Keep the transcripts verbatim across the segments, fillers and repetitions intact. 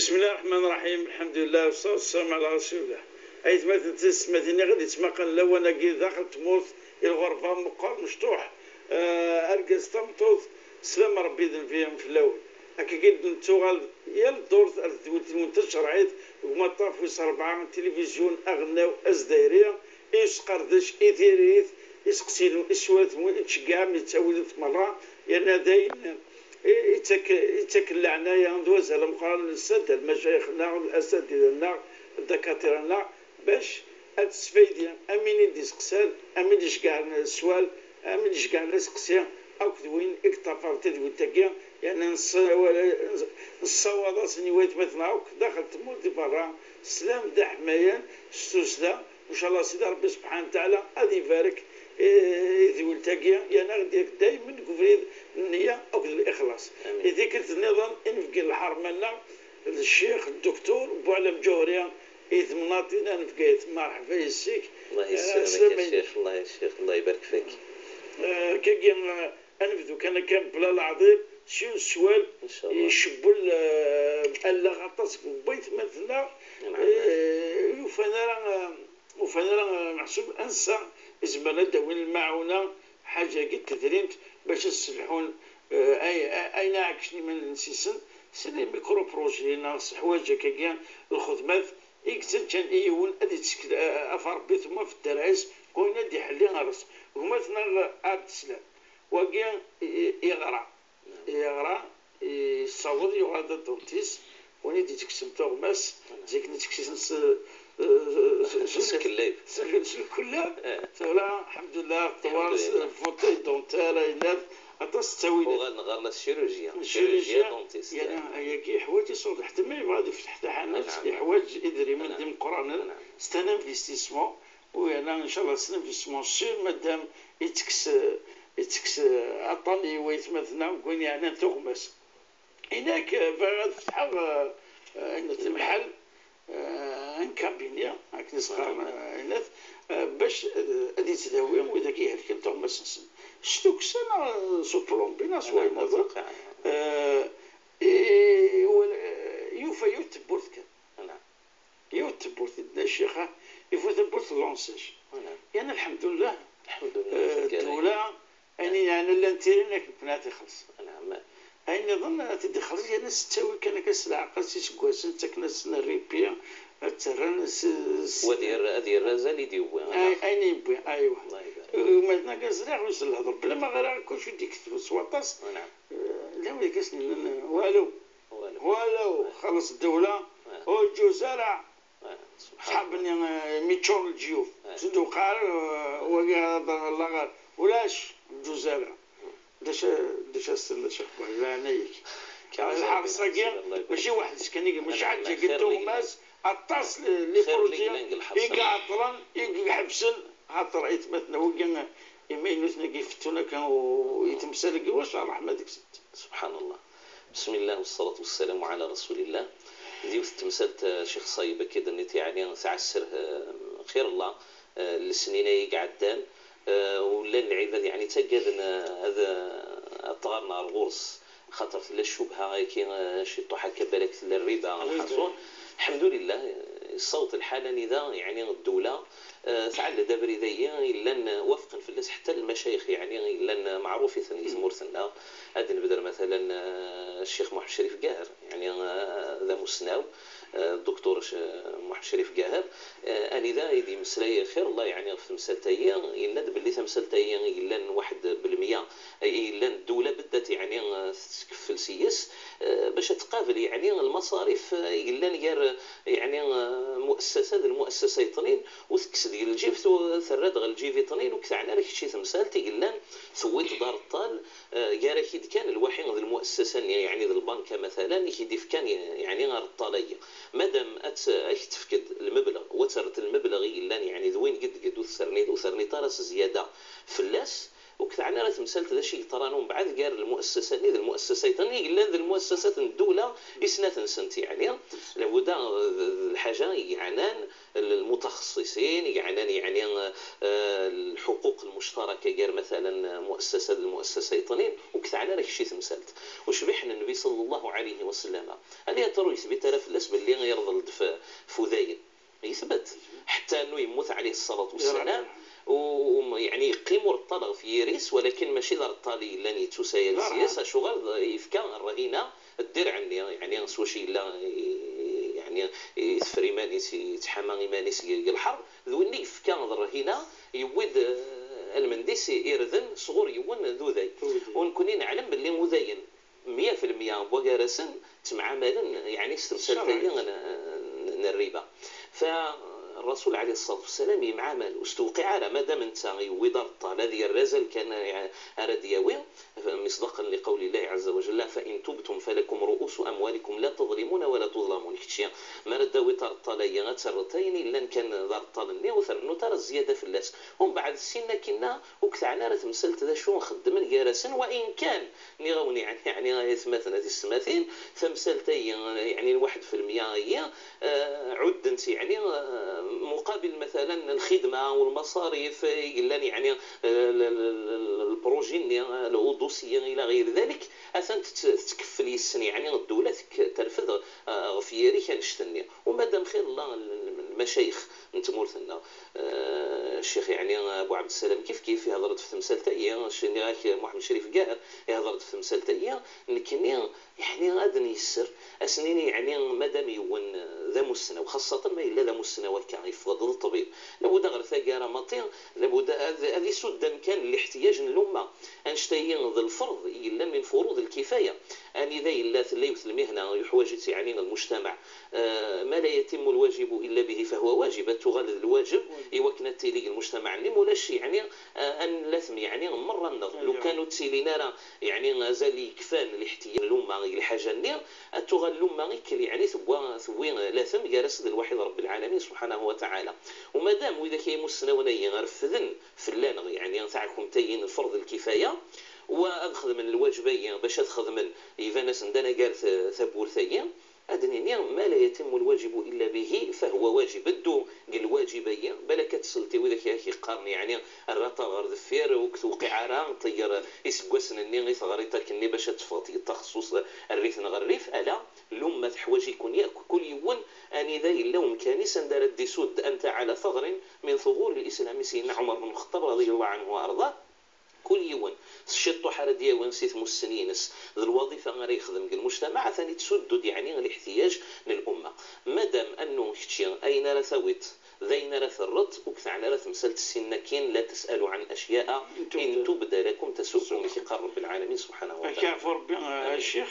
بسم الله الرحمن الرحيم، الحمد لله والصلاة والسلام على رسول الله. Aytmaten d tiyessetmatin i ɣ-d-yettmaqalen lawan-agi daxel n tmurt, i lɣerba meqqer mecṭuḥ. Eh, argaz tameṭṭut, slam Rebbi d nnbi fell-awen. Akkagi d-nettuɣal yal ddurt ar tedwilt-nwen tacerɛit deg umaṭṭaf wis rebɛa n tilivizyu aɣelnaw azdayri, i usqerdec, i tiririt, iseqsiyen, i swat, i tceggɛem, i ttawilat merra, yerna d ayen i, i ttak-, i ttaken leɛnaya d wazal ameqqran n ssada, lmacayix-nneɣ, d asatida-nneɣ, ddakatira-nneɣ, bac ad tesfaydi am win i d-iseqsan, am win i d-iceggɛen sswal, am win i d-iceggɛen aseqsi, akked win i yeṭṭafaren tadwilt-agi, yerna nessawal-, nessawaḍ-asen i waytmaten akk daxel n tmurt di berra, slam d aḥmayan s tussda, Ncallah Sidi Ṛebbi Sebḥanu Wataɛala ad ibarek i, i tedwilt-agi, yerna ad ɣ-d-yerk daymen deg ubrid n nniya akked lixlaṣ. Amin. I tikkelt nniḍen, inebgi n lḥerma-nneɣ d ccix Dduktur Buɛlam Ǧuhri, i temnaḍt-nneɣ n Bgayet. Merḥba yes-k. الله يسلمك يا شيخ، الله يا شيخ، الله يبارك فيك. Eh, kagi, eh, ad nebdu kan akka mebla leɛḍil s yiwen n sswal. إن شاء الله. Icewwel, eh, allaɣ aṭas deg waytmaten-nneɣ. نعم. Eh, ur ufan ara, eh, ur ufan ara, eh, meḥsub ansa i zemren ad d-awin lmaɛuna, ḥaǧa-agi n tedrimt, bac ad sselḥun, eh, ay-, ay-, ayen iɛeggcen iman-nsen s les micro-projets-nneɣ, s ḥwaǧ akkagi, lxedmat i yettaǧǧan i yiwen ad yettekl, eh, ɣef Ṛebbi, tumaf dderɛ-is, deg wayen ad d-iḥelli ɣer-s. Gma-tneɣ Ɛebd Slam. Wagi i, i, yeɣra. Yeɣra, yessaweḍ, yuɣal d aduntis, win i d-itekksen tuɣmas, zik nettekksen s, s, s, s, s lkellab. S, s lkullab. Eh. Tura, alḥemdulillah, ṭṭwar s الحمد لله. Fauteuil dentaire, ayennat, aṭas n ttawilat. Uɣalen ɣer-neɣ chirurgien. Chirurgien. Chirurgien dentiste. Yerna ayagi yeḥwaǧ iṣuḍ, ḥtama yebɣa ad ifteḥ taḥanut, نعم. Yeḥwaǧ idrimen نعم. D imeqqranen, نعم. C'est un investissement. U yerna, ncallah, s l'investissement sûr, madame, ittekkes, ittekkes, eh, aṭṭan i waytmaten-a deg wayen yeɛnan tuɣmas. Inak, eh, bɣiɣ ad fetḥeɣ, eh, eh, ayen timḥal, eh, un cabinet, akken i s-qqaren, eh, ayen, eh, bac, eh, ad yettdawi widak ihelken tuɣmas-nsen. S tukksa neɣ s uplombi neɣ s wayen nniḍen. Eh, i, wal-, eh, yufa yiwet tewwurt kan. Yiwet tewwurt i d-nna ccix, ifu tawwurt n lansaj. Yerna, lḥemdullah, lḥemdullah, eh, ddula, ayen yeɛnan lantiri-nni akken kan ad t-ixelleṣ. Ayen nniḍen ad t-id-ixelleṣ, yerna s ttawil kan akka s leɛqel, s iseggasen, ttaken-asen rripi, ad t-rran s, s, Wa ad yerr-, ad yerr azal i d-yewwi. Ay-, ayen yewwi, aywa. Allah ibarik. Eh, ma d nekk ẓriɣ, ur s-lehḍer, bla ma ɣriɣ, kullec i d-iketben s waṭas. Eh, llan wid i s-yennan, walu. Walu. Walu, xelleṣ ddewla, ur ǧǧuz ara. Ṣṣḥab-nni, eh, mi ččur leǧyub, s-d-uqar, eh, wagi ad allaɣ, ulac, ur ǧǧuz ara. D acu, d acu as-tenna Ccix Buɛlam, leɛnaya-k? Lḥerṣ-agi, mačči weḥd-s kan i, mačči ḥaǧa-agi n tuɣmas, aṭas n les projets i iɛeṭṭlen, i iḥebsen, xaṭer aytmaten wagi, imaynuten-agi fettun akka, u, i temsal-agi, wac ṛṛeḥma deg-sent. سبحان الله. بسم الله والصلاة والسلام على رسول الله. D yiwet n temsalt, eh, Ccix Ṣayyeb, akka d-tenniḍ, yeɛni tesɛa sser, eh, xir Allah, eh, lesnin-a i iɛeddan, eh, u llan lɛibad, yeɛni, ttaggaden, eh, ad, eh, ad ɣren ɣer ɣur-s, xaṭer tella ccubha-agi, eh, ciṭuḥ akka, balak tella rriba, lḥaṣun. Lḥemdulillah, eh, yessaweḍ lḥal anida, yeɛni, ddewla, Eh, tɛell-d abrid-agi yellan, eh, wafqen fell-as ḥetta lmacayix, yeɛni, yellan, eh, meɛrufiten di tmurt-nneɣ. Ad d-nebder, matalan, eh, Ccix Muḥ Crif Gaher, yeɛni, eh, d amussnaw, eh, Duktur Sh-, Muḥ Crif Gaher, eh, anida i d-yemmeslay xir Allah, yeɛni, ɣef temsalt-agi, yenna-d belli tamsalt-agi i yellan waḥed belmeyya, eh, i yellan ddewla beddat, yeɛni, eh, tettkeffel s-yes, eh, bac ad tqabel, yeɛni, lmaṣarif, eh, i yellan gar, eh, yeɛni, eh, muassasa d lmuassasa yeṭnin, u tekkes deg lǧib, tu-, terra-d ɣer lǧib iṭnin, ur k-teɛni ara kečč i temsalt i yellan, tewwiḍ-d areṭṭal, eh, gar-ak-id kan lwaḥi d lmuassasa-nni, yeɛni d lbanka, matalan, i k-id-ifkan, yeɛni, areṭṭal-agi. Madam ad t-, ad k-tefk-d lmebleɣ, u ad terreḍ lmebleɣ i yellan, yeɛni d win gedged, ur terniḍ, ur terniḍ ara s zzyada fell-as, Ur k-teɛni ara temsalt d acu i yeḍran umbeɛd gar lmuassasa-nni d lmuassasa-iḍen i yellan d lmuassasat n ddewla i snat-nsent, yeɛni labuda d, d lḥaǧa i yeɛnan lmutaxessisin, i yeɛnan, yeɛni, eh, lḥuquq lmuctaraka gar, matala, muassasa d lmuassasa-iḍen, ur k-teɛni ara kečč i temsalt. Ucbiḥ n Nnbi sallallahu ɛalayhi wa sallam, ala yaṭer ur yetbit ara fell-as belli yerḍel-d f, f udayen. Yetbet. Ḥetta annu yemmut ɛalayhi ṣṣalatu wassalam, u, u, yeɛni yeqqim ur ṭṭal ɣef yiri-s, walakin mačči d areṭṭal i yellan yettusayal seg-s, acuɣer d, yefka rrhina ddirɛ-nni, yeɛni s wacu yella, i, yeɛni iteffer iman-is, yettḥama iman-is deg, deg lḥerb, d winna i yefka d rrhina, yewwi-d, eh, almend-is irden sɣur yiwen d uday. U nekkni neɛlem belli udayen mya fi lmya n wagar-asen ttemɛamalen, yeɛni s temsalt-agi n, n, n rriba. Fa Rrasul ɛalayhi ṣṣalatu wassalam yemɛamal, ur s-tewqiɛ ara, madam netta yewwi-d areṭṭal, ad yerr azal kan ara d-yawi, مصداقا لقول الله عز وجل: فإن تبتم فلكم رؤوس أموالكم لا تظلمون ولا تظلمون. Kečči, mi ara d-tawiḍ areṭṭal-agi, ad terreḍ ayen yellan kan d areṭṭal-nni, ur trennuḍ ara zzyada fell-as. Umbeɛd, ssin akkinna, ur k-teɛni ara temsalt d acu xeddmen gar-asen, wa in kan, nniɣ-awen, yeɛni, yeɛni ay atmaten, a tisetmatin, tamsalt-agi, yeɛni lwaḥed fi lmya-agi, eh, ɛudden-tt, yeɛni, eh, muqabil, matala, lxidma u lmaṣarif, eh, i yellan, yeɛni, eh, l-, l-, l-, l-, lpruji-nni, eh, lɛudusiya ila ɣir dalik, atan tt-, tettkeffel yes-sen, yeɛni ddula tek-, terfed, eh, ɣef yiri-k annect-nni. U madam xir Allah, l-, l-, lmacayix n tmurt-nneɣ, eh, ccix, yeɛni, Abu Ɛebdessalam kif kif, ihder-d f temsalt-agi, nniɣ-ak Muḥemmed Crif Gahar, ihder-d f temsalt-agi, nekkni, yeɛni, ad n-yesser, ad s-nini, yeɛni, madam yiwen, eh, d amussnaw, xaṣṣaten ma yella d amussnaw akka, yeffeɣ-d d ṭṭbib, labuda ɣer taggara maḍi, labuda ad, ad isudd amkan n liḥtiyaǧ n lumma. Annect-agi d lferḍ i yellan min furud lkifaya. Anida yella tella yiwet lmihna yuḥwaǧ-itt, yeɛni, lmujtamaɛ, eh, ma la yatimu lwajibu illa bihi fahuwa wajib, ad tuɣal d lwaǧeb i wakken ad tili deg lmujtamaɛ-nni, ma ulac, yeɛni, eh, ad nlatem, yeɛni, merra-nneɣ. Lukan ur ttilin ara, yeɛni, azal i yekfan liḥtiyaǧ n lumma i lḥaǧa-nni, ad tuɣal lumma ikkel, yeɛni, tewwa, tewwi latem gar-as d lwaḥid Rebbi lɛalamin subḥanahu wa taɛala. U madam widak ay imussnawen-agi refden fell-aneɣ, yeɛni, taɛkumt-agi n lferḍ lkifaya, wa ad xedmen lwaǧeb-agi bac ad xedmen, iban-asen d anagar t-, tawwurt-agi, ad d-nini: ma la yatimu lwajibu illa bihi fahuwa wajib. Ddu deg lwaǧib-agi, balak ad tesleḍ i widak i ak-yeqqaren, yeɛni, err aṭar ɣer deffir, ur k-tewqiɛ ara, ṭeyyer iseggasen-nni i teɣriḍ akkenni bac ad teffɣeḍ deg taxessust, err-iten ɣer rrif, ala, lumma teḥwaǧ-iken yakk, kul yiwen anida yella umkan-is anda ara d-isudd, anta ɛala taɣrin min tuɣur l-Islam i Sidna Ɛumar ben Lxeṭṭab radiyallahu anhu wa arḍah. Kul yiwen s ciṭṭuḥ ara d-yawin si tmussni-ines d lwaḍifa ara yexdem deg lmujtamaɛ, atan ittsuddu-d, yeɛni, liḥtiyaǧ n lumma. Madam annu kečči ayen ara tawiḍ d ayen ara terreḍ, ur k-teɛni ara temsalt ssin akkin: la tes'alu ɛan acya'a in tubda lakum tasu'kum, i k-iqqar Rebbi lɛalamin subḥanahu wa taɛala. Ad k-yeɛfu Rebbi, a ccix.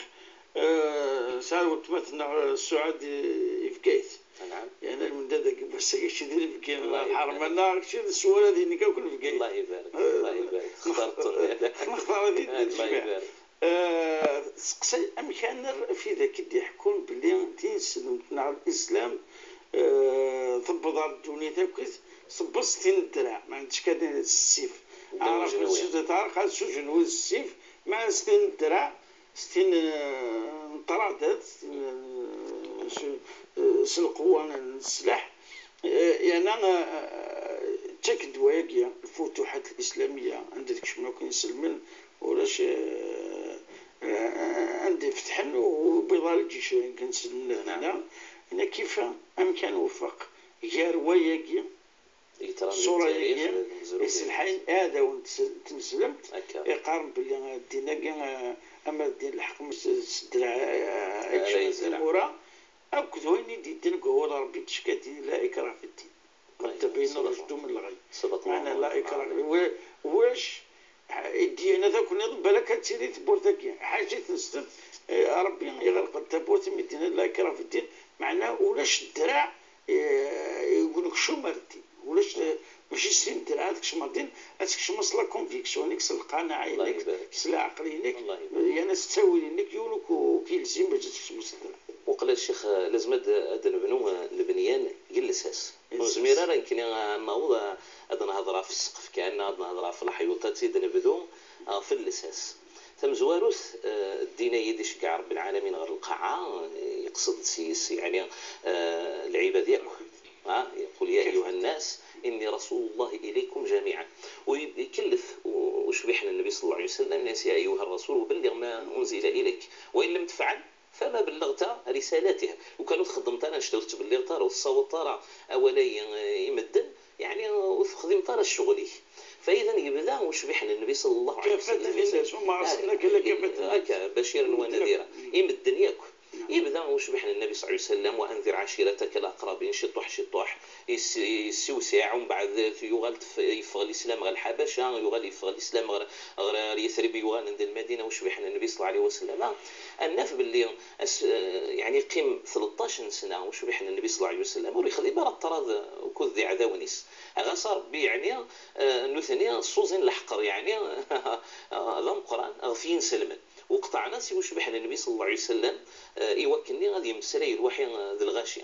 Eh, sɛiɣ weltma-tneɣ, eh, Suɛad, eh, i Bgayet. Anɛam. Yeɛni lmendad-agi n wass-agi, kečči d Ibeggen, Allah ibarek. Lḥerma-nneɣ, kečči d sswara-inek akk n Bgayet. Allah ibarek, eh, Allah ibarek. Textareḍ-ten. Nextar ad iyi-d-tejmiɛ. Allah ibarek. Eh, tseqsay amek ara nerr ɣef widak i d-iḥekkun belli tineslemt neɣ Lislam, eh, tewweḍ ɣer ddunit akkit, tewweḍ s tin n ddreɛ, ma ɛendek kan s ssif. Aɛrab n Sudan, teɛreq ad s ujenwi s ssif, ma s tin n ddreɛ, s tin, eh, n ṭṭradat, s tin, eh, s, eh, s lqewwa n sslaḥ. Eh, yerna, eh, ttak-d wayagi, lfutuḥat lislamiyya, anda d-kecmen akk inselmen, ulac, eh, eh, anda ifetḥen u, u wwiḍ ara lǧic n inselmen dinna. Yenna kif amek ad nweffeq gar wayagi, ṣṣura-agi iselḥayen iɛdawen n tneslemt, iqqaren belli ddin-agi, eh, ama d ddin lḥeqq s ddreɛ, eh, ay kecmen timura, akked wayen i d-yeddan deg wawal Rebbi, tecka ddin la ikraha fi ddin. Qed tabayyana rucdu min lɣay. Meɛna la ikraha. Wa-, wac, eh, ddiyana akk nniḍen, balak ad tili tewwurt-agi. Ḥaca i tneslemt, eh, Rebbi iɣelq-d tawwurt imi d-yenna la ikraha fi ddin, meɛna ulac ddreɛ, eh, i unekcum ar ddin. Ulac, eh, mačči s tin ddreɛ ad tkecmeḍ ddin, ad tkecmeḍ s la conviction-ik, s lqanaɛ-inek, s leɛqel-inek, yerna s ttawil-inek, yiwen ur k-, ur k-yelzim bac ad tkecmeḍ s ddreɛ. Muqel a ccix, lazem ad, ad nebnu, eh, lebnyan deg llsas. Ur nezmir ara nekkni ad naweḍ, eh, ad nehḍer ɣef ssqef kan, ad nehḍer ɣef leḥyuṭ, ad tt-id-nebdu, eh, ɣef llsas. Tamezwarut, eh, ddin-ayi d-iceggeɛ Rebbi lɛalamin ɣer lqaɛa, eh, yeqsed s-, s-, yeɛni, eh, lɛibad yakk. Ha? Yequl, "Ya ayuha nnas, inni rasulullah ilaykum jamiɛan." U ikellef u-, ucbiḥ n Nnbi ṣella Llahu ɛalayhi wa sallam, yenna-yas, "Ya ayuha rasul, belliɣ ma unzila ilayk. Wa in lam tefɛel, fama bellagta risalatih." Ukan ur txeddmeḍ ara annect-a, ur tettbelliɣeḍ ara, ur tessawaḍeḍ ara awal-ayi, eh, i medden, yeɛni ur texdimeḍ ara ccɣel-ik. Fa idan yebda ucbiḥ n Nnbi ṣella Llahu ɛalayhi wa sallam. Akka, bacir wa nadira. I medden yakk. Yebda ucbiḥ n Nnbi ṣella Llahu ɛalayhi wa sallam, "Wa anzir ɛacirataka laqrabin", ciṭuḥ, ciṭuḥ, yess-, yessiwsiɛ, umbeɛd yuɣal tef-, yeffeɣ lislam ɣer Lḥabaca, yuɣal yeffeɣ lislam ɣer, ɣer, ɣer Yathrib, yuɣalen d Lmadina, ucbiḥ n Nnbi ṣella Llahu ɛalayhi wa sallam. Ad naf belli as-, yeɛni yeqqim tleṭṭac n sna ucbiḥ n Nnbi ṣella Llahu ɛalayhi wa sallam, ur yexdim ara ṭṭrad akked d iɛdawen-is. Ɣas Rebbi, yeɛni, eh, nutni ssuẓin leḥqer, yeɛni, d ameqqran ɣef yinselmen. Uqeṭɛen-as i ucbiḥ n Nnbi ṣella Llahu ɛalayhi wa sallam, eh, i wakken-nni ad yemmeslay lwaḥi, eh, d lɣaci.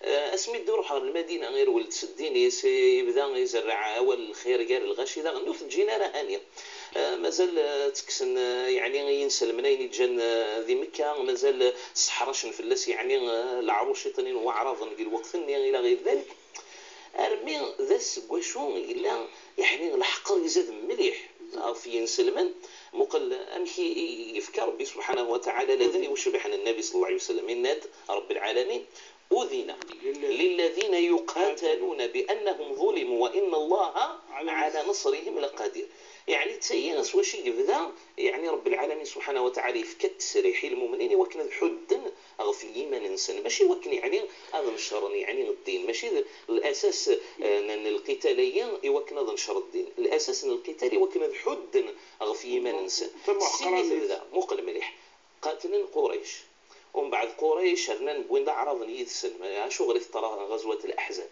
Eh, asmi d-iruḥ ɣer Lmadina, irwel-d s ddin-is, yebda izerreɛ awal n lxir gar lɣaci, daɣen ur ten-ǧǧin ara hani. Eh, mazal, eh, ttekksen, eh, yeɛni i yinselmen ayen i ǧǧan, eh, di Mekka, mazal, eh, sseḥracen fell-as, yeɛni, eh, leɛruciṭ-nni n waɛraben deg lweqt-nni, ila ɣir dalik. Armi d ass deg wacu yella, yeɛni, leḥqer izad mliḥ ɣef yinselmen. Muqel amek i, i yefka Rebbi subḥanahu wa taɛala laden i ucbiḥ n Nnbi ṣella Llahu ɛalayhi wa sallam. Yenna-d Rebbi lɛalamin, "Udina lilladina yuqataluna bi annahum ẓulimu wa inna Allaha ɛala nasrihim laqadir." Yeɛni, d tayi s wacu i yebda, yeɛni, Rebbi lɛalamin subḥanahu wa taɛala yefka ttesriḥ i lmumnin i wakken ad ḥudden ɣef yiman-nsen, mačči wakken, yeɛni, ad necren, yeɛni, ddin, mačči d lasas, eh, n, n lqital-agi i wakken ad necren ddin. Lasas n lqital i wakken ad ḥudden ɣef yiman-nsen. Sin i tebda, muqel mliḥ. Qatlen Qurayc. Umbeɛd Qurayc rnan wwin-d aɛraben yid-sen. Acuɣer i teḍra ɣazwat Laḥzab?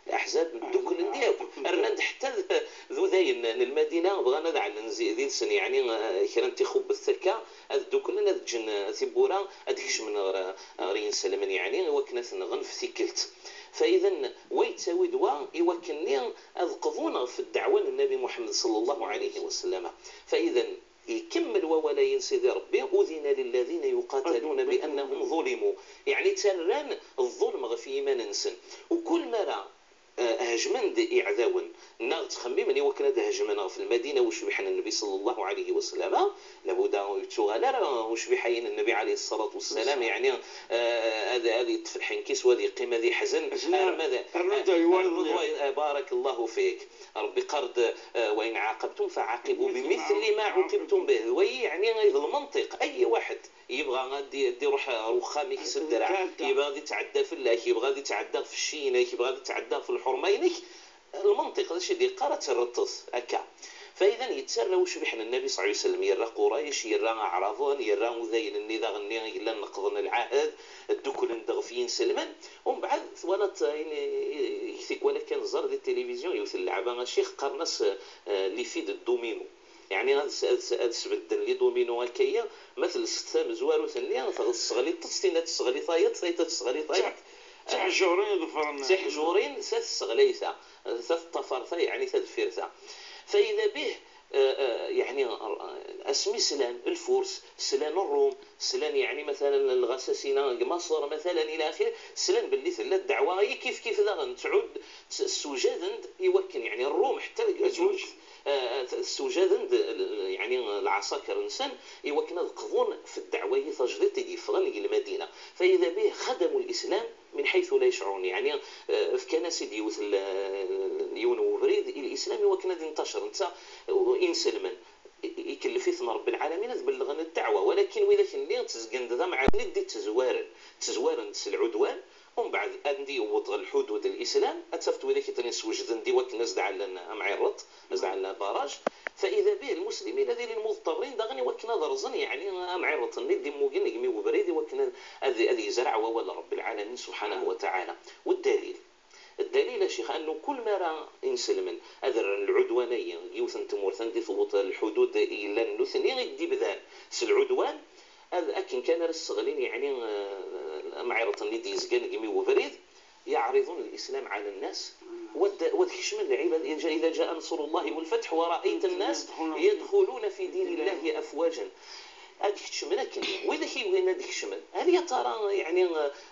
Laḥzab dduklen-d yakk. Rnan-d ḥetta d, d udayen n Lmadina, bɣan ad ɛellen zi-, did-sen, yeɛni, eh, kra n tixubbet akka, ad dduklen, ad ǧǧen, eh, tiwwura, ad kecmen ɣer, ɣer yinselmen, yeɛni, i wakken ad ten-nɣen f tikkelt. Fa idan, wa yettawi-d wa, i wakken-nni ad qḍun ɣef ddeɛwa n Nnbi Muḥemmed ṣella Llahu ɛalayhi wa sallam. Fa idan, ikemmel wawal-ayi n Sidi Rebbi, "Udina lilladina yuqataluna bi annahum ẓulimu." Yeɛni, ttarran ḍḍulm ɣef yiman-nsen. U kul mi ara eh, hejmen-d iɛdawen, neɣ ttxemmimen i wakken ad hejmen ɣef Lmadina ucbiḥ n Nnbi ṣella Llahu ɛalayhi wa sallam, labuda ur yettuɣal ara ucbiḥ-ayi n Nnbi ɛalayhi ṣṣalatu wassalam, yeɛni, eh, ad, ad yeṭṭef lḥenk-is, u ad yeqqim ad yeḥzen, arma d, eh, eh, barakallahu fik. Rebbi iqqar-d, eh, "Wa in ɛaqabtum fa ɛaqibu bimithli ma ɛuqibtum bih." D wayi, yeɛni, d lmenṭiq. Ay waḥed yebɣa ad d-, ad d-iruḥ ɣer uxxam-ik s ddreɛ, yebɣa ad ittɛedda fell-ak, yebɣa ad ittɛedda ɣef cci-inek, yebɣa ad ittɛedda ɣef lḥurma-inek, lmenṭiq d acu i d-yeqqar, ad terreḍ-t akka. Fa idan yettarra ucbiḥ n Nnbi ṣella Llahu ɛalayhi wa sallam, yerra Qurayc, yerra Aɛraben, yerra udayen-nni daɣen-nni i yellan neqḍen lɛahed, dduklen-d ɣef yinselmen. Umbeɛd twalaḍ ayen i, i, i tikwal akka nẓer di tilivizyu, yiwet n leɛba a ccix, qqaren-as, eh, l'effet de domino. Yeɛni ad s-, ad s-, ad sbedden les dominos akka-yi, ma telseḍ tamezwarut-nni, tesseɣliḍ-tt, tinna tesseɣli tayeḍ, tayeḍ tesseɣli tayeḍ. D tiḥjurin i ḍefren. D tiḥjurin, ta tesseɣlay ta, ta teṭṭafar ta, yeɛni ta deffir ta. Fa ida bih, eh, eh, yeɛni, eh, asmi slan lfurs, slan ṛṛum, slan, yeɛni, matalan, lɣasasina deg Maṣer, matalan, ila axir, slan belli tella ddeɛwa-agi kif kif daɣen tɛud, s-, ssewjaden-d i wakken, yeɛni, ṛṛum ḥetta deg lǧnub, eh, ssewjaden-d, eh, yeɛni, lɛaṣakir-nsen i wakken ad qḍun f ddeɛwa-agi tajdiṭ i d-yeffɣen deg Lmadina. Fa ida bih xadamu lislam min ḥaytu la yecɛurun, yeɛni, eh, fkan-as-id yiwet l-, yiwen n ubrid i lislam i wakken ad intacer. Netta, eh, inselmen, i-, ikellef-iten Rebbi lɛalamin ad bellɣen ddeɛwa, walakin widak-nni ttezgen-d d amɛiwen i d-ittezwaren, ttezwaren-d s lɛudwan, umbeɛd anda yewweḍ ɣer lḥudud n lislam, ad tafeḍ widak iṭnin swejden-d i wakken ad s-d-ɛellen amɛireṭ, ad s-d-ɛellen baraj, fa ida bih lmuslimin ad ilin muḍṭerrin daɣen i wakken ad rẓen, yeɛni, amɛireṭ-nni d-immugen deg imi ubrid i wakken ad, ad, ad yezreɛ wawal n Rebbi lɛalamin subḥanahu wa taɛala. Wa ddalil? Ddalil, a ccix, annu kul mi ara inselmen ad rren lɛudwan-agi deg yiwet n tmurt anda i tewweḍ lḥudud i yellan nutni i d-ibdan s lɛudwan, Ad, akken kan ara sseɣlin, yeɛni, eh, amɛireḍ-nni d-yezgan deg imi ubrid, يعرضون الإسلام على الناس, wad, wad kecmen lɛibad, إذا جاء نصر الله والفتح ورأيت الناس يدخلون في دين الله أفواجا. Ad kecmen akken. Widak i yugin ad kecmen. Hal ya tara, yeɛni,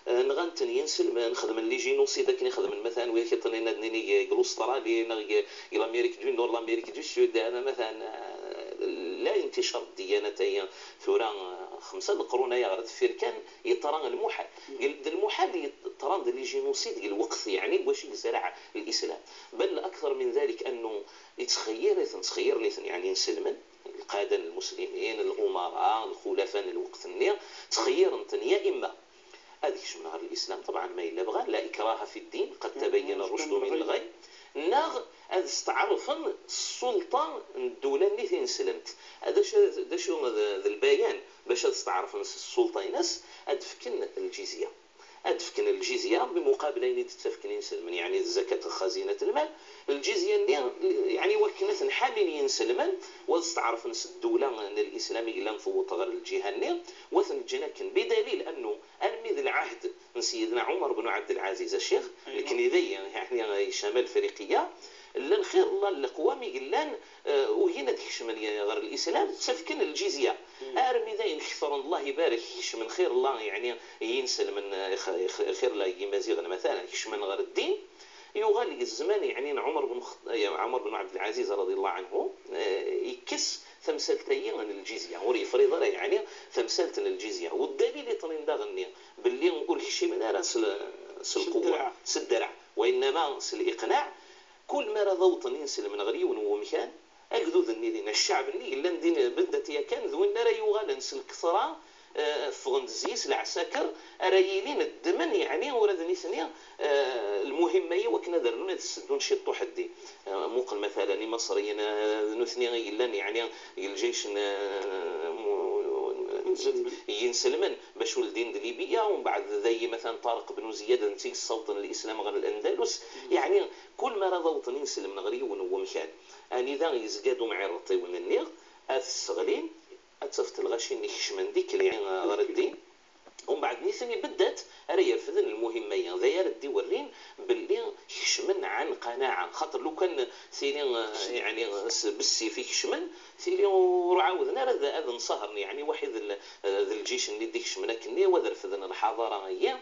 eh, nɣan-ten yinselmen, xedmen les génocides akken i xedmen, matalan, widak i ṭṭnin ad nini deg Lustṛali, neɣ deg, deg l'Amérique du Nord, l'Amérique du Sud, ama matalan, eh, la inticar ddiyanat-agi tura, eh, xemsa leqrun aya ɣer deffir kan, yeṭṭra lmuḥal. D lmuḥal yeṭṭran d les génocides deg lweqt, yeɛni, deg wacu i yezreɛ l'islam. بل أكثر من ذلك أنه yettxeyyir-iten, ttxeyyiren-iten, yeɛni, inselmen, lqaden lmuslimin, lumara, lxulafa n lweqt-nni, ttxeyyiren-ten ya imma ad kecmen ɣer l'islam, ṭebɛan ma yella bɣan, لا إكراه في الدين، قد تبين الرشد من الغي, neɣ ad steɛṛfen ssulṭa n ddula-nni tineslemt. D acu, d acu d, d lbayan bac ad steɛṛfen s ssulṭa-ines, ad d-fken lǧizya. Ad d-fken lǧizya, bimuqabel ayen i d-ttafken inselmen, yeɛni d zakat xazinat lmal. Lǧizya-nni, yeɛni wakken ad ten-ḥamin yinselmen, wa ad steɛṛfen s ddula n l'islam i yellan tewweḍ ɣer lǧiha-nni, wa ad ten-ǧǧen akken. Bidalil annu, armi d lɛahd n Seyyidna Ɛumer ben Ɛebdelɛaziz, a ccix, nekni dayi, yeɛni, i Camal Afriqiya, llan xir Allah n leqwam i yellan, eh, ugin ad kecmen ɣer l'islam, ttafken lǧizya. Armi d ayen ketren, Allah ibarek, kecmen xir Allah, yeɛni, yinselmen, eh, x-, x-, xir Allah n yimaziɣen, matalan, kecmen ɣer ddin. Yuɣal deg zzman, yeɛni, n Ɛumer ben Xeṭ-, eh, Ɛumer ben Ɛebdelɛaziz, رضي الله عنه, eh, yekkes tamsalt-agi n lǧizya, ur yefriḍ ara, yeɛni, tamsalt n lǧizya. U ddalil iṭnin daɣen-nni belli ur kcimen ara s l-, s lqewwa, s ddreɛ, wa innama s liqnaɛ. Kul mi ara d-awḍen inselmen ɣer yiwen n wemkan, agdud-nni din, cceɛb-nni yellan din beddat yakan, d win ara yuɣalen s lketṛa, eh, ffɣen-d zzis leɛsaker, ara yilin ddmen, yeɛni ula d nitni, eh, lmuhimma-yi wakken ad rnun ad sseddun ciṭṭuḥ ddin. Eh, muqel, matalan, Imaṣriyen, eh, d nutni i yellan, yeɛni, deg lǧayc n, eh, mu-, yinselmen, bac ur ldin d Libya, umbeɛd d ayi, matalan, Ṭareq ben Ziyad, d netta i yessawḍen lislam ɣer Landalus. Yeɛni, kul mi ara d-awḍen inselmen ɣer yiwen n wemkan, anida yezga-d umɛireṭ-iw-nni, ad t-sseɣlin, ad tafeḍ lɣaci-nni kecmen d ikli ɣer ddin. Umbeɛd nitni beddat ara yerfden lmuhimma-yi, d aya ara d-iwerrin belli kecmen ɛan qanaɛa, xaṭer lukan tili, eh, yeɛni, s bessif i kecmen, tili ur ɛawden ara ad, ad nṣahren, yeɛni, waḥid l-, d lǧic-nni d-ikecmen akkenni, wa ad refden lḥaḍara-agi.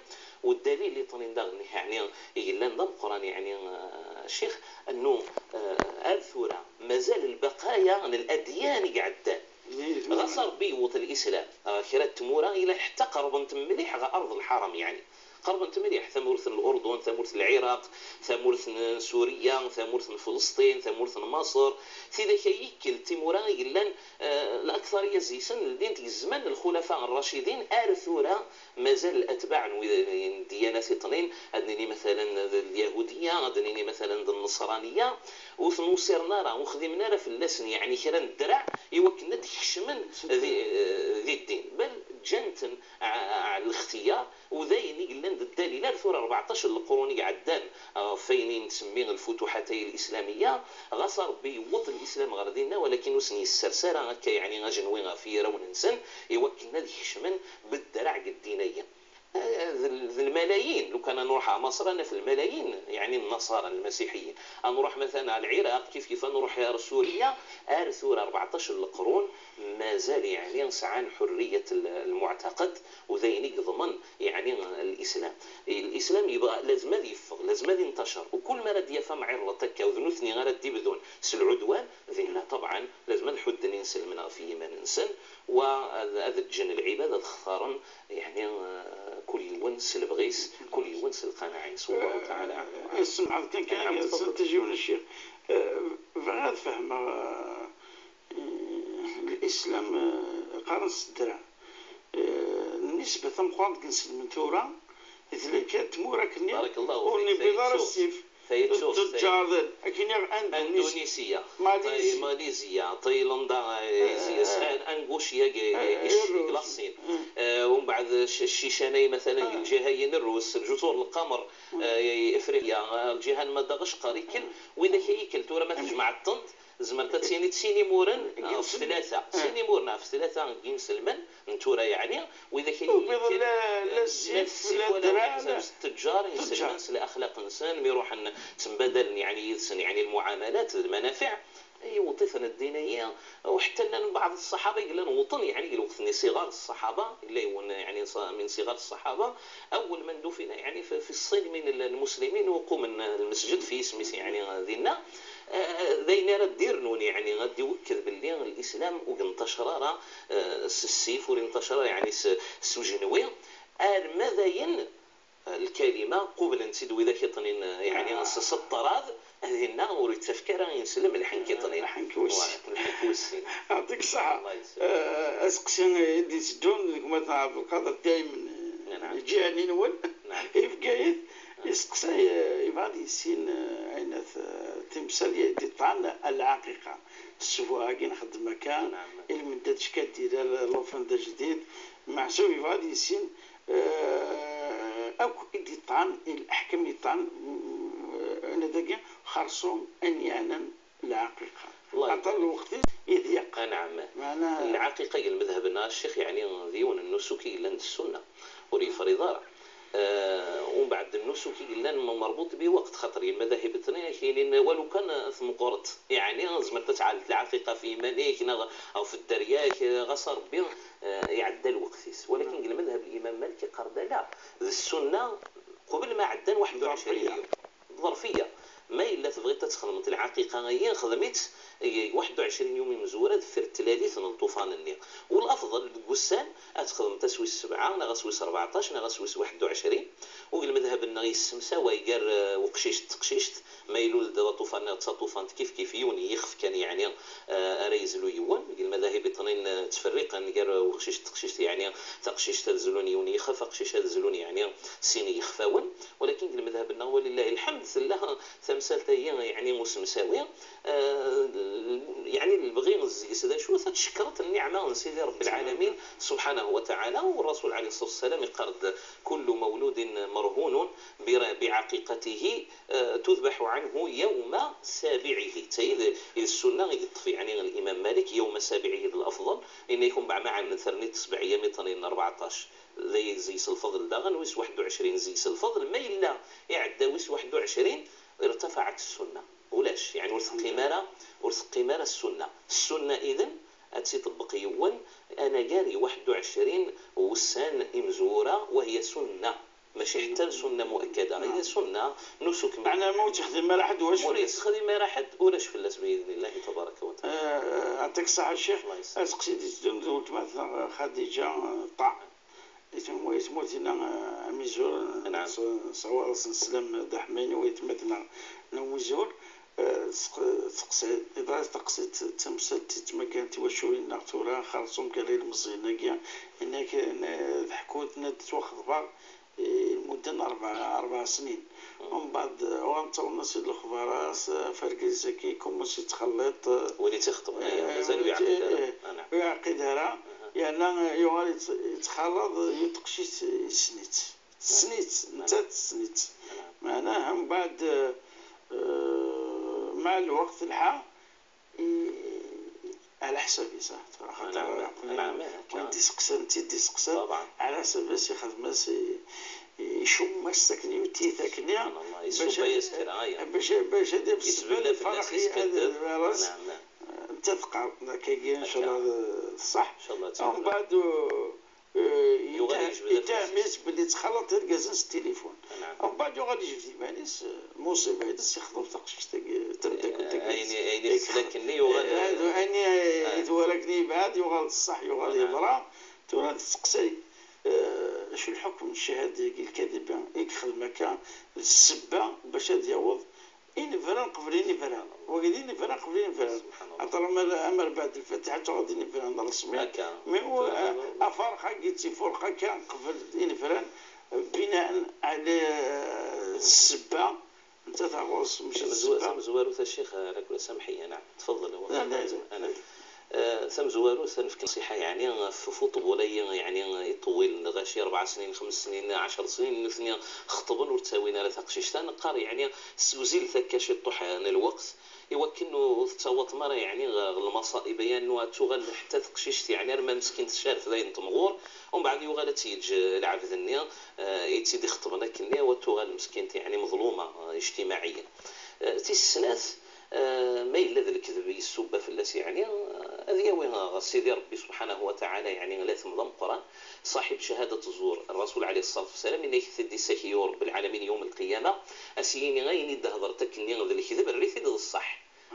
U ddalil iṭnin daɣen, yeɛni, i yellan d ameqqran, yeɛni, eh, ccix, annu, eh, ar tura mazal lbaqaya n ladyan i iɛeddan. Ɣas Ṛebbi yewweḍ lislam ɣer kra n tmura, ila ḥetta qerrbent mliḥ ɣer Ard Lḥaram, yeɛni. Qerrbent mliḥ, tamurt n Lurdun, tamurt n Lɛiraq, tamurt n Surya, tamurt n Felsṭin, tamurt n Maṣer. Tidak-agi kkel timura i yellan, eh, laktariya zzi-sen ldint deg zzman n Lxulafa Rracidin, ar tura mazal atbaɛ n wid, n ddiyanat iṭnin, ad nini matalan d Lyahudiya, ad nini matalan d Nneṣraniya, ur ten-usiren ara, ur xdimen ara fell-asen, yeɛni, kra n ddreɛ i wakken ad d-kecmen di, di ddin. Bal ǧǧan-ten ɛ-, ɛla lextiyar, u d ayen i yellan d ddalil ar tura rbeɛṭac n leqrun i iɛeddan, ɣef wayen i nettsemmi lfutuḥat-agi lislamiyya, ɣas Ṛebbi yewweḍ lislam ɣer dinna, walakin ur sen-yessers ara akka, yeɛni, ajenwi ɣef yirawen-nsen, i wakken ad kecmen beddreɛ deg ddin-agi. Eh, d l-, d lmalayin, lukan ad nruḥ ɣer Maṣer, ad naf lmalayin, yeɛni, n Nnaṣara, n Lmasiḥiyin. Ad nruḥ, matalan, ɣer Lɛiraq, kif kif ad nruḥ ɣer Surya, ar tura rbeɛṭac n leqrun, mazal, yeɛni, sɛan ḥurriyet l-, lmuɛtaqed, u d ayen i yeḍmen, yeɛni, lislam. Lislam yebɣa, lazem ad yeffeɣ, lazem ad intacer, u kul mi ara d-yaf amɛireḍ akka, u d nutni ara d-ibdun s lɛudwan, dinna, ṭebɛan, lazem ad ḥudden inselmen ɣef yiman-nsen, wa ad, ad ǧǧen lɛibad ad xtaren, yeɛni, eh, kul yiwen s lebɣi-s, kul yiwen s lqanaɛa-ines. Wallahu taɛala aɛlam. Eh, semḥeḍ kan, kan, Naɛam, tfaḍel. Ssenta Jiwun Ccix. Eh, bɣiɣ ad fehmeɣ, eh, eh, lislam, eh, qqaren s ddreɛ. Eh, nnisba tameqqrant deg inselmen tura, d lkan tmura akkenni, barakallahu ur fik, newwiḍ ara tayet ssif. Tayet d tuǧǧar, d akken i Andunisya, Malizya. Malizya, Tayilanda, eh, eh, Angucya, eh, eh, la Chine. Eh, umbeɛd c-, Ccican-agi, matalan, deg lǧiha-yi n Rrus, Lǧutur Lqamer, eh, Ifriqya, eh, lǧiha n Madagaskar, ikkel, widak-agi ikkel, tura ma tjemɛeḍ-tent, Zemrent ad tiniḍ sin imuren ɣef tlata, sin imuren ɣef tlata n yinselmen n tura, yeɛni widak ay yumyen la ssif wala ddreɛ, ttejjaren, inselmen s laxlaq-nsen, mi ruḥen ttembadalen, yeɛni yid-sen, yeɛni lmuɛamalat d lmanafiɛ, yewweḍ-iten ddin-agi. Uḥettalen n baɛḍ ṣṣaḥaba i yellan wwḍen, yeɛni deg lweqt-nni, siɣar ṣṣaḥaba, yella yiwen, yeɛni, min siɣar ṣṣaḥaba, أول من دفن، يعني، في الصين من المسلمين، وقوم المسجد في اسمه، يعني، dinna. D ayen ara d-irnun, yeɛni, ad d-iwekked belli lislam ur yenṭacer ara s ssif, ur yenṭacer ara, yeɛni, s ujenwi, arma d ayen lkalima qublen-tt-id widak iṭnin, yeɛni, s ṭṭrad, dinna ur yettafk ara ineslem lḥenk iṭnin. Lḥenk wis sin. Yeɛṭik ṣṣeḥḥa. Aseqsi i d-itteddun deg umata Ɛebdelqader daymen, lǧiha-nni-nwen, i Bgayet, iseqsay, yebɣa ad yissin, ɛinat, timsal i d-iṭṭan lɛaqiqa. Ssbuɛ-agi nxeddem akka, i lmendad cka d-ila l'enfant d'ajdid, meḥsub yebɣa ad yissin akk i d-iṭṭan i leḥkem iṭṭan, anadagi xerṣum an yeɛnan lɛaqiqa. Aṭer lweqt i d-yeqq. Anɛam. Lɛaqiqa deg lmedheb-nneɣ a ccix, yeɛni d yiwen n nnusuk i yellan d ssunna, ur yefriḍ ara. Umbeɛd nnusuk i yellan merbuṭ bi weqt, xaṭer lmadahib ṭnin ak-yinin walu kan tmeqqret, yeɛni tzemreḍ ad tɛalleḍ lɛaqiqa f yiman-ik neɣ ɣef dderya-k, ɣas a Rebbi iɛedda lweqt-is. Walakin deg lmedheb n Imam Malik iqqar-d ala, d ssunna qbel ma ɛeddan waḥed u ɛecrin yum. Ḍerfiya. Ma yella tebɣiḍ ad txedmeḍ lɛaqiqa-agi, xdem-itt deg waḥed u ɛecrin yum imezwura deffir n tlalit n lṭufan-nni. Ulafḍel deg wussan ad txedmeḍ ass wis sebɛa neɣ ass wis rbeɛṭac neɣ ass wis waḥed u ɛecrin. U deg lmedheb-nneɣ yessemsaway gar uqcic d teqcict, ma ilul-d d aṭufan neɣ d taṭufant, kif kif, yiwen n yixef kan, yeɛni, ara yezlu yiwen. Deg lmadahib iṭnin ttferriqen gar uqcic d teqcict, yeɛni taqcict ad zlun yiwen yixef, aqcic ad zlun, yeɛni, sin yixfawen. Walakin deg lmedhab-nneɣ, walillahi lḥemd, tella tamsalt-agi, yeɛni usemsawi, yeɛni lebɣi zzi-s d acu? Ad tcekkreḍ nniɛma n Sidi Rebbi lɛalamin subḥanahu wa taɛala. U Ṛṛasul ɛalayhi ṣṣalatu wassalam iqqar-d: كل مولود مرهون بعقيقته تذبح عنه يوم سابعه. D tayi d ssunna i yeṭṭef, yeɛni, Limam Malik, يوم سابعه d lafḍel, yenna-yak umbeɛd ma ɛeddan terniḍ sebɛa yam iṭnin, rbeɛṭac. D ay zzi-s lfeḍl daɣen, wis waḥed u ɛecrin zzi-s lfeḍl, ma yella iɛedda wis waḥed u ɛecrin, ارتفعت السنة. Ulac, yeɛni ur teqqim ara, ur teqqim ara ssunna. Ssunna, iden, ad tt-iṭebbeq yiwen anagar i waḥed u ɛecrin wussan imezwura, وهي سنة. Mačči ḥetta d ssunna muakkada, هي سنة, nusuk. Meɛna ma ur tt-yexdim ara ḥedd, ulac fell-as. Ma ur yettxdim ara ḥedd, ulac fell-as, بإذن الله تبارك وتعالى. Ɛṭik ṣṣeḥḥa a ccix. Aseqsi d-iteddun d weltma-tneɣ Xadiǧa Ṭa. Di tmurt-inna, amizur, nessawaḍ-asen sslam d aḥmini i waytmaten-nneɣ n umizur. Teqsa-d, iḍ-a taqsiṭ d tamsalt i ttmagarent twaculin-nneɣ tura, xerṣum gar yilmeẓyen-agi, yenna-k, d ḥkut, nna-d ttwaxeḍbeɣ i lmudda n rebɛa, rebɛa snin. Mbeɛd, uɣalen ttawḍen-as-id lexbar-a, s-, ɣef argaz-agi, commence yettxelliṭ. Win i tt-ixeṭben, mazal ur yeɛqid ara. Ur yeɛqid ara. Yerna yuɣal yett-, yettxalaḍ yiwet teqcict, yessen-itt. Tessen-itt, nettat tessen-itt. Meɛna, mbeɛd, eh, mɛa lweqt, lḥa, i-, ɛla ḥsab-is, ah, tura, xaṭer win d-iseqsan, d tid d-iseqsan, ɛla ḥsab-is, ixdem-as, i-, icum-as akken yuti-t akken, bac, bac, bac ad yaf ssebba lferḥ i ad iras. Netta teqqar, akkagi, ncallah, d ṣṣeḥ. Mbeɛd, eh, yettɛemmid belli ttxalaḍ irgazen s tilifun. Mbeɛd yuɣal yejbed iman-is, eh, lmuṣiba i d-as-yexḍeb taqcict-agi, tameddakelt-agi. Ayen, ayen i tefla akkenni yuɣal, eh, ayen i twala akken yebɛed, yuɣal d ṣṣeḥ, yuɣal yeḍra. Tura tettseqsay, eh, acu lḥukm n ccahada-agi lkadiba i yexdem akka, d ssebba bac ad yaweḍ inebran qbel inebran. Wagi d inebran qbel inebran. Axaṭer amer, amer beɛd lfatiḥa ad tuɣal d inebran n ṛṛesmi. Mi u-, aferq-agi d tifurqa kan qbel inebran, binaan ɛla ssebba, netta taɣus, mačči d ssebba. Tamezwarut a ccix, ara kula samḥ-iyi, naɛam. Tfeḍḍel, wa. Tamezwarut, ad nefk nṣiḥa, yeɛni, ɣef uṭbul-agi, yeɛni, iṭewwilen, lɣaci, rebɛa snin, xems snin, ɛecr snin, nutni xeṭben, ur ttawin ara taqcict-a. Neqqar, yeɛni, ssiwzilet akka ciṭṭuḥ n lweqt, Iwakken ur tettawaḍem ara, yeɛni, ɣer lmaṣaib, ay annu ad tuɣal ḥetta teqcict, yeɛni, arma meskint tcaret dayen temɣur, umbeɛd yuɣal ad tt-yeǧǧ lɛebd-nni, eh, i tt-id-ixeṭben akkenni, u ad tuɣal meskint, yeɛni, meḍluma, eh, ijtimaɛiyen. Eh, tis snat, eh, ma yella d lekdeb yessubba fell-as, yeɛni, eh, ad yawi ɣer Sidi Ṛebbi subḥanahu wa taɛala, yeɛni, latem d ameqqran, ṣaḥib cahadat zzur, Ṛṛasul ɛalayhi ṣṣalatu wassalam, yenna-ak-t-id i s-ak-yur Ṛebbi lɛalamin yawm lqiyama, a s-yini ayen i d-thedreḍ akkenni d lekdeb, err-it-id d ṣṣeḥ.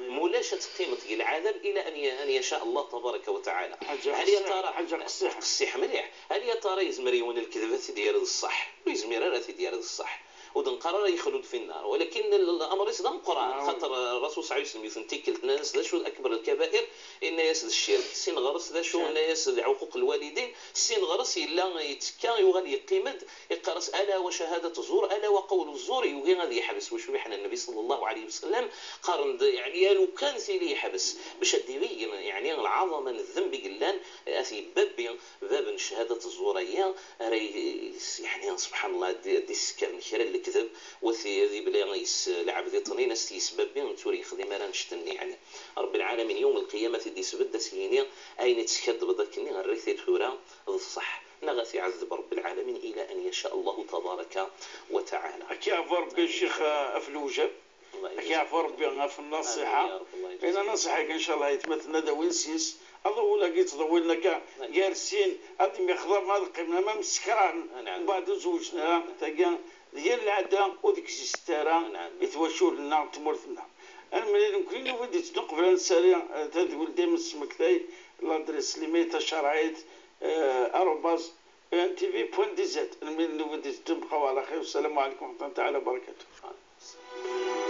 Mulac ad teqqimeḍ deg lɛadab ila an ya-, an yasha Allah tabaraka wa taɛala. Ḥaǧa Hal ya qessiḥ, tara, ḥaǧa qessiḥ. Qessiḥ mliḥ. Hal ya tara yezmer yiwen lekdeb ad t-id-yerr d ṣṣeḥ? Ur yezmir ara ad t-id-yerr d ṣṣeḥ. Ur d-neqqar ara yexlud fi nnar, walakin l-, l-, amr-is d ameqqran, Ah, xaṭer, uh, Rasul ṣalla Llahu ɛalayhi wa sallam, yiwet n tikkelt nnan-as d acu akbar lkabair, inna-yas d ccirk. Ssin ɣer-s d acu, inna-yas d ɛuquq lwalidin, ssin ɣer-s yella yettekka, yuɣal yeqqim-d, iqqar-as ala wa cahadat zzur, ala wa qawlu zzur, yugi ad yeḥbes. Wacu fiḥen Nnbi ṣalla Llahu ɛalayhi wa sallam, qqaren-d, yeɛni, a lukan tili yeḥbes, bac ad d-ibeyyen, yeɛni, lɛaḍama n ddemb i yellan, ad t-yebbabbi bab n ccahadat zzur-agi, ara y-, yeɛni, subḥan Allah, ad d-, ad d-issekren kra n lekdeb, u ad t-, ad ibla yes lɛebd iṭnin, ad s-t-yesbabbi, netta ur yexdim ara annect-nni, yeɛni. Ṛebbi lɛalamin, yawm lqiyama, ad t-id-isbedd, ad s-yini, ayen i d-teskaddbeḍ akkenni, err-it-id tura d ṣṣeḥ, neɣ ad t-iɛeddeb Ṛebbi lɛalamin, ila an yasha Allahu tabaraka wa taɛala. Ad k-yeɛfu Ṛebbi, a Ccix, ɣef lewjab. Allah Ad k-yeɛfu Ṛebbi ɣef nnaṣiḥa. Amin ya Ṛebb, Allah yeǧzak. Ayen nnaṣiḥa-agi, ncallah, aytmaten ad awin s-yes aḍewwel-agi yettḍewwilen akka gar sin, ad myexḍaben, ad qqimen ama msekran, Anɛam. Mbeɛd ur zewǧen ara. Tagi d yir lɛada ur d-gzizet ara Anɛam. I twaculin-nneɣ d tmurt-nneɣ. Ad nemlil nekkni, nufa-d yetteddu qbel ad nessali, eh, tadwilt dayem n tesmektay, l'adresse email tacerɛit, eh, arobase E N T V point D Z. Ad nemlil nufa-d yetteddu, bqaw ɛla xir. Wassalamu ɛalaykum wa raḥmatullahi taɛala wa barakatuh.